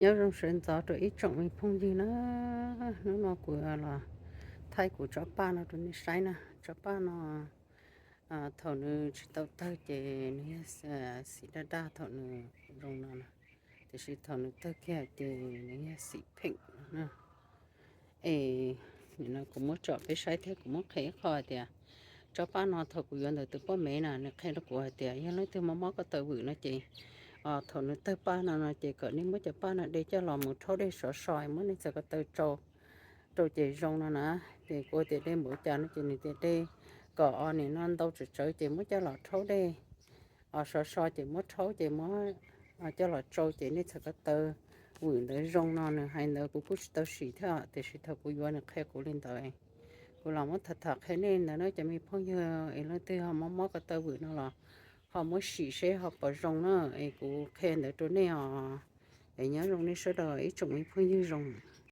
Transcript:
Nyob zoo sawv ntxov rau ib tsoom me phooj ywg na, hnub no kuv los thaij kuv tsob paj no rau nej saib na. Tsob paj no thaum nws tsis tau tawg ces nws yog xim daj daj thaum nws zoo no na, tiam sis thaum nws tawg kiag ces nws yog xim pheem no na. Es nim no kuv muab tsom peb saib thiab kuv muab qhia ib qho hais tias tsob paj no thaum kuv yuav ntawm tus poj mev na, nws qhia rau kuv hais tias yog leej twg mob mob ko taw vwm no ces thaum nws tawg paj no no ces kom nej muab cov paj no de coj los mus rhaub dej sov so muab nej txhais ko taw tsau rau ces zoo no na. Ces kuv tias de npaum cas no ces nws tias de kom o nim no ntau tsawv tsawv ces muab coj los rhaub dej, o sov so ces muab rhaub ces muab coj los tsau ces nej txhais ko taw vwm ntawd zoo no. Nws hais ntawd kuv kuj tsis tau sim thiab tiam sis thaum kuv yuav nws qhia kuv li ntawd. Kuv los muab tham tham qhia nej ntawd na cov me phooj ywg, es leej twg ho mob mob ko taw vwm no los ho muab sim seb ho puas zoo na. Es kuv qhia ntawd rau nej os. Es nyob zoo nej sawv daws ib tsoom me phooj ywg zoo.